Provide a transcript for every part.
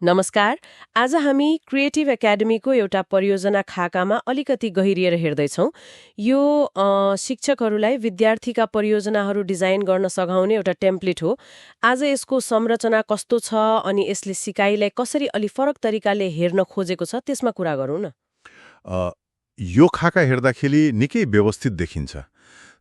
नमस्कार। आज हामी क्रिएटिभ एकाडेमीको एउटा परियोजना खाकामा अलिकति गहिरिएर हेर्दैछौँ। यो शिक्षकहरूलाई विद्यार्थीका परियोजनाहरू डिजाइन गर्न सघाउने एउटा टेम्प्लेट हो। आज यसको संरचना कस्तो छ अनि यसले सिकाइलाई कसरी अलि फरक तरिकाले हेर्न खोजेको छ त्यसमा कुरा गरौँ न। अ, यो खाका हेर्दाखेरि निकै व्यवस्थित देखिन्छ,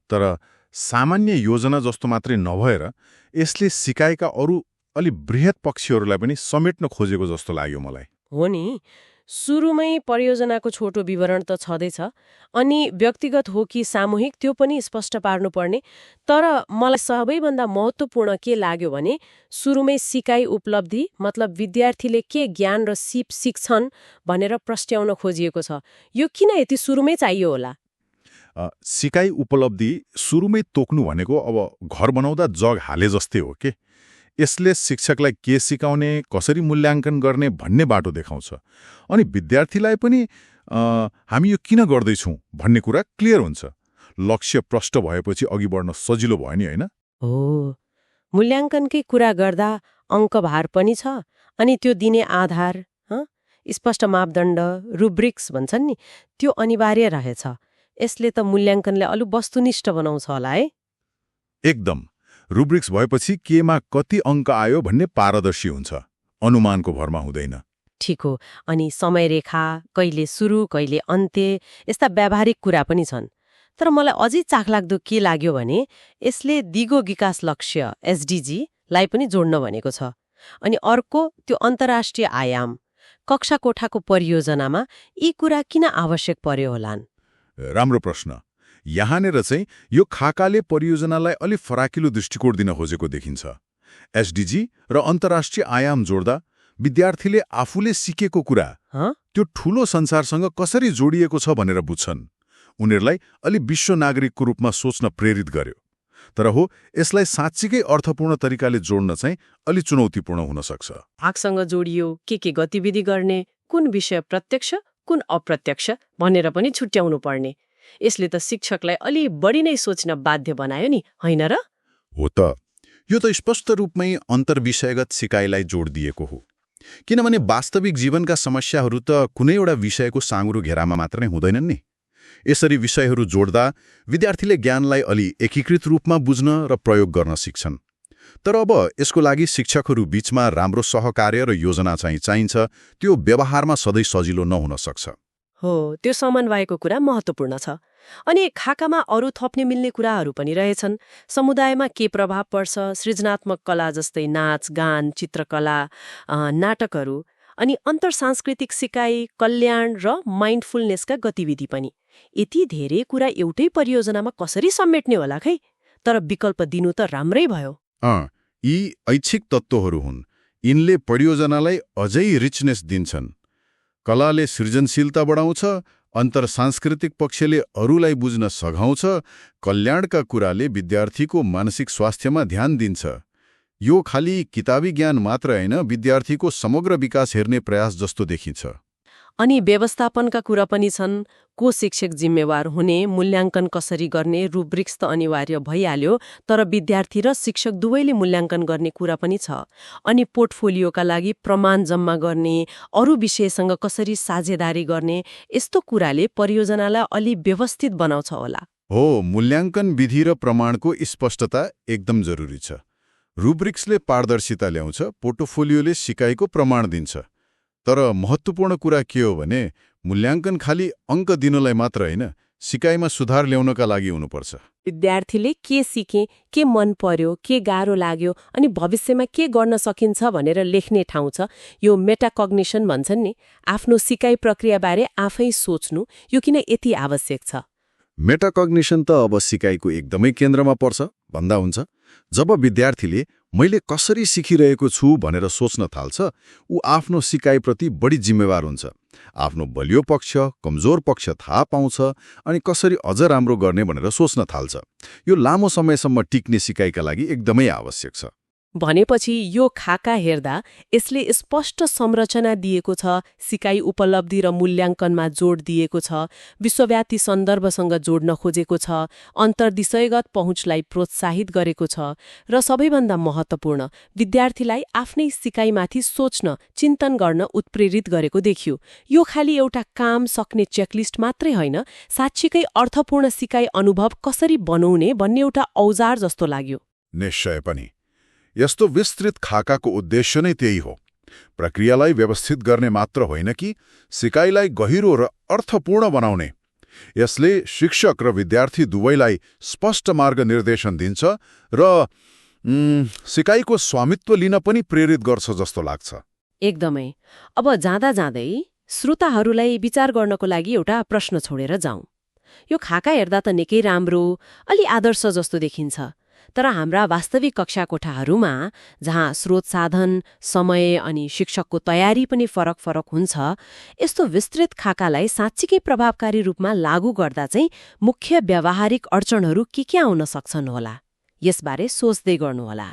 तर सामान्य योजना जस्तो मात्रै नभएर यसले सिकाइका अरू अलि बृहत पक्षहरूलाई पनि समेट्न खोजेको जस्तो लाग्यो मलाई। हो नि, सुरुमै परियोजनाको छोटो विवरण त छँदैछ, अनि व्यक्तिगत हो कि सामूहिक त्यो पनि स्पष्ट पार्नुपर्ने। तर मलाई सबैभन्दा महत्त्वपूर्ण के लाग्यो भने सुरुमै सिकाइ उपलब्धि मतलब विद्यार्थीले के ज्ञान र सिप सिक्छन् भनेर प्रस्ट्याउन खोजिएको छ। यो किन यति सुरुमै चाहियो होला? सिकाइ उपलब्धि सुरुमै तोक्नु भनेको अब घर बनाउँदा जग हाले जस्तै हो के। यसले शिक्षकलाई के सिकाउने, कसरी मूल्याङ्कन गर्ने भन्ने बाटो देखाउँछ, अनि विद्यार्थीलाई पनि हामी यो किन गर्दैछौँ भन्ने कुरा क्लियर हुन्छ। लक्ष्य प्रष्ट भएपछि अघि बढ्न सजिलो भयो नि, होइन? हो, मूल्याङ्कनकै कुरा गर्दा अङ्कभार पनि छ, अनि त्यो दिने आधार, स्पष्ट मापदण्ड, रुब्रिक्स भन्छन् नि, त्यो अनिवार्य रहेछ। यसले त मूल्याङ्कनलाई अलि वस्तुनिष्ठ बनाउँछ होला है? एकदम। रुब्रिक्स भएपछि केमा कति अङ्क आयो भन्ने पारदर्शी हुन्छ, अनुमानको भरमा हुँदैन। ठिक हो। अनि समयरेखा, कहिले सुरु कहिले अन्त्य, यस्ता व्यावहारिक कुरा पनि छन्। तर मलाई अझै चाखलाग्दो के लाग्यो भने यसले दिगो विकास लक्ष्य एसडिजी लाई पनि जोड्न भनेको छ। अनि अर्को त्यो अन्तर्राष्ट्रिय आयाम, कक्षा कोठाको परियोजनामा यी कुरा किन आवश्यक पर्यो होलान्? राम्रो प्रश्न। यहाँनिर चाहिँ यो खाकाले परियोजनालाई अलि फराकिलो दृष्टिकोण दिन खोजेको देखिन्छ। एसडिजी र अन्तर्राष्ट्रिय आयाम जोड्दा विद्यार्थीले आफूले सिकेको कुरा त्यो ठूलो संसारसँग कसरी जोडिएको छ भनेर बुझ्छन्। उनीहरूलाई अलि विश्व नागरिकको रूपमा सोच्न प्रेरित गर्यो। तर हो, यसलाई साँच्चीकै अर्थपूर्ण तरिकाले जोड्न चाहिँ अलि चुनौतीपूर्ण हुन सक्छ। भागसँग जोडियो, के गतिविधि गर्ने, कुन विषय प्रत्यक्ष कुन अप्रत्यक्ष भनेर पनि छुट्याउनु पर्ने। यसले त शिक्षकलाई अलि बढी नै सोच्न बाध्य बनायो नि, होइन र? हो त। यो त स्पष्ट रूपमै अन्तर्विषयगत सिकाइलाई जोड दिएको हो, किनभने वास्तविक जीवनका समस्याहरू त कुनै एउटा विषयको साँघुरो घेरामा मात्र नै हुँदैनन् नि। यसरी विषयहरू जोड्दा विद्यार्थीले ज्ञानलाई अलि एकीकृत रूपमा बुझ्न र प्रयोग गर्न सिक्छन्। तर अब यसको लागि शिक्षकहरू बीचमा राम्रो सहकार्य र योजना चाहिँ चाहिन्छ। त्यो व्यवहारमा सधैँ सजिलो नहुन सक्छ। हो, त्यो समन्वयको कुरा महत्त्वपूर्ण छ। अनि खाकामा अरू थप्ने मिल्ने कुराहरू पनि रहेछन्। समुदायमा के प्रभाव पर्छ, सृजनात्मक कला जस्तै नाच, गान, चित्रकला, नाटकहरू, अनि अन्तर्सांस्कृतिक सिकाइ, कल्याण र माइन्डफुलनेसका गतिविधि पनि। यति धेरै कुरा एउटै परियोजनामा कसरी समेट्ने होला खै? तर विकल्प दिनु त राम्रै भयो। यी ऐच्छिक तत्त्वहरू हुन्। यिनले परियोजनालाई अझै रिचनेस दिन्छन्। कलाले सृजनशीलता बढाउँछ, अन्तर्सांस्कृतिक पक्षले अरूलाई बुझ्न सघाउँछ, कल्याणका कुराले विद्यार्थीको मानसिक स्वास्थ्यमा ध्यान दिन्छ। यो खाली किताबी ज्ञान मात्र होइन, विद्यार्थीको समग्र विकास हेर्ने प्रयास जस्तो देखिन्छ। अनि व्यवस्थापनका कुरा पनि छन्। को शिक्षक जिम्मेवार हुने, मूल्याङ्कन कसरी गर्ने, रुब्रिक्स त अनिवार्य भइहाल्यो, तर विद्यार्थी र शिक्षक दुवैले मूल्याङ्कन गर्ने कुरा पनि छ। अनि पोर्टफोलियोका लागि प्रमाण जम्मा गर्ने, अरू विषयसँग कसरी साझेदारी गर्ने, यस्तो कुराले परियोजनालाई अलि व्यवस्थित बनाउँछ होला। हो, मूल्याङ्कन विधि र प्रमाणको स्पष्टता एकदम जरुरी छ। रुब्रिक्सले पारदर्शिता ल्याउँछ, पोर्टफोलियोले सिकाइको प्रमाण दिन्छ। तर महत्त्वपूर्ण कुरा के हो भने मूल्याङ्कन खाली अङ्क दिनलाई मात्र होइन, सिकाइमा सुधार ल्याउनका लागि हुनुपर्छ। विद्यार्थीले के सिके, के मन पर्यो, के गाह्रो लाग्यो, अनि भविष्यमा के गर्न सकिन्छ भनेर लेख्ने ठाउँ छ। यो मेटाकग्निसन भन्छन् नि, आफ्नो सिकाइ प्रक्रियाबारे आफै सोच्नु, यो किन यति आवश्यक छ? मेटाकग्निसन त अब सिकाइको एकदमै केन्द्रमा पर्छ भन्दा हुन्छ। जब विद्यार्थीले मैले कसरी सिकिरहेको छु भनेर सोच्न थाल्छ, ऊ आफ्नो सिकाइप्रति बढी जिम्मेवार हुन्छ। आफ्नो बलियो पक्ष, कमजोर पक्ष थाहा पाउँछ, अनि कसरी अझ राम्रो गर्ने भनेर सोच्न थाल्छ। यो लामो समयसम्म टिक्ने सिकाइका लागि एकदमै आवश्यक छ। भनेपछि यो खाका हेर्दा यसले स्पष्ट संरचना दिएको छ, सिकाइ उपलब्धि र मूल्याङ्कनमा जोड दिएको छ, विश्वव्यापी सन्दर्भसँग जोड्न खोजेको छ, अन्तर्विषयगत पहुँचलाई प्रोत्साहित गरेको छ र सबैभन्दा महत्त्वपूर्ण विद्यार्थीलाई आफ्नै सिकाइमाथि सोच्न, चिन्तन गर्न उत्प्रेरित गरेको देखियो। यो खाली एउटा काम सक्ने चेकलिस्ट मात्रै होइन, साँच्चीकै अर्थपूर्ण सिकाइ अनुभव कसरी बनाउने भन्ने एउटा औजार जस्तो लाग्यो। निश्चय पनि। यस्तो विस्तृत खाकाको उद्देश्य नै त्यही हो, प्रक्रियालाई व्यवस्थित गर्ने मात्र होइन कि सिकाइलाई गहिरो र अर्थपूर्ण बनाउने। यसले शिक्षक र विद्यार्थी दुवैलाई स्पष्ट मार्गनिर्देशन दिन्छ र सिकाइको स्वामित्व लिन पनि प्रेरित गर्छ जस्तो लाग्छ। एकदमै। अब जाँदा जाँदै श्रोताहरूलाई विचार गर्नको लागि एउटा प्रश्न छोडेर जाउँ। यो खाका हेर्दा त निकै राम्रो, अलि आदर्श जस्तो देखिन्छ। तर हाम्रा वास्तविक कक्षा कोठाहरूमा जहाँ स्रोत साधन, समय अनि शिक्षकको तयारी पनि फरक फरक हुन्छ, यस्तो विस्तृत खाकालाई साँच्चीकै प्रभावकारी रूपमा लागू गर्दा चाहिँ मुख्य व्यावहारिक अडचनहरू के आउन सक्छन् होला? यसबारे सोच्दै गर्नुहोला।